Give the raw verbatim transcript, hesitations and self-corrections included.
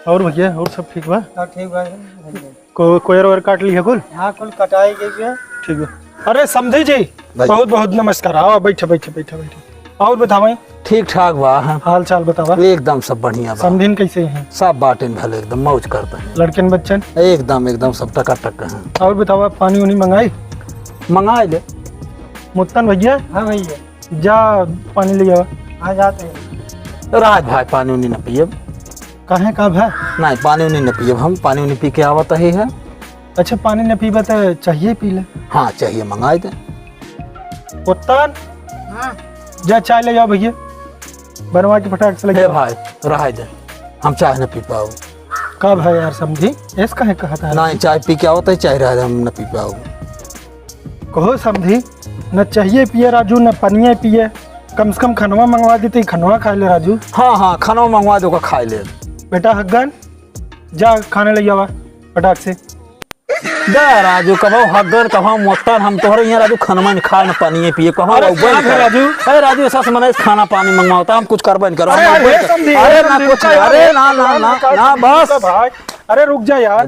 और भैया, और सब ठीक बा? हाँ, ठीक बा भैया। को-, कोयर वोयर काट लिया कुल? हाँ, कुल कटाई गई है। ठीक बा। अरे समधी जी, भाई। बहुत बहुत नमस्कार। आओ, बैठा, बैठा, बैठा, बैठा। और बतावा। ठीक ठाक बा, हाँ। हाल चाल बतावा। एकदम सब बढ़िया बा। समधिन कैसे हैं? सब बाटिन भले, एकदम मौज करते हैं। लड़कन बच्चन? एकदम, एकदम सब टकाटक हैं। और बतावा, पानी उनी मंगाई? मंगाई ले। मुत्तन भैया? हाँ भैया। जा पानी ले आवा। हाँ, जाते हैं। राज भाई, पानी उनी न पियब। काहे, का भा? नहीं, पानी उनी न पियब, हम पानी उनी पी के आवत ही है। अच्छा, पानी न पीबा त चाहिए पी ले। हाँ, चाहिए मंगाई दे। मुत्तन, हाँ। जा चाय ले आवा भैया, बनवा के फटाक से ले आवा। भाई, रहा दे, हम चाय न पी पाओ। का भाई यार समधी, ऐस काहे कहत है? नहीं, चाय पी के आवत ही, चाय रहा दे, हम न पी पाओ। कहो समधी, न चाहिए पिए राजू, न पनिए पिए, कम से कम खनवा मंगवा देते, खनवा खा ले राजू। हाँ, हाँ, खनवा मंगवा दे, ओका खाई ले। बेटा हग्गन, जा खाने ले आवा फटाक से। दे राजू, कबो हग्गन, कबो मोटर, हम तोहरे यहाँ राजू खनवा न खाए, न पनिए पिए, कबो अरे अउबे का न है करे। राजू? अरे राजू, ऐसा से मने खाना पानी मंगवाओ, तो हम कुछ करबे न करो, अरे, हम अउबे अरे न करो। समधी, अरे अरे ना समधी, कुछ, रुक जा अरे यार, ना, ना, रुक जा ना, यार, ना, रुक जा बस। भाई। अरे रुक जा यार।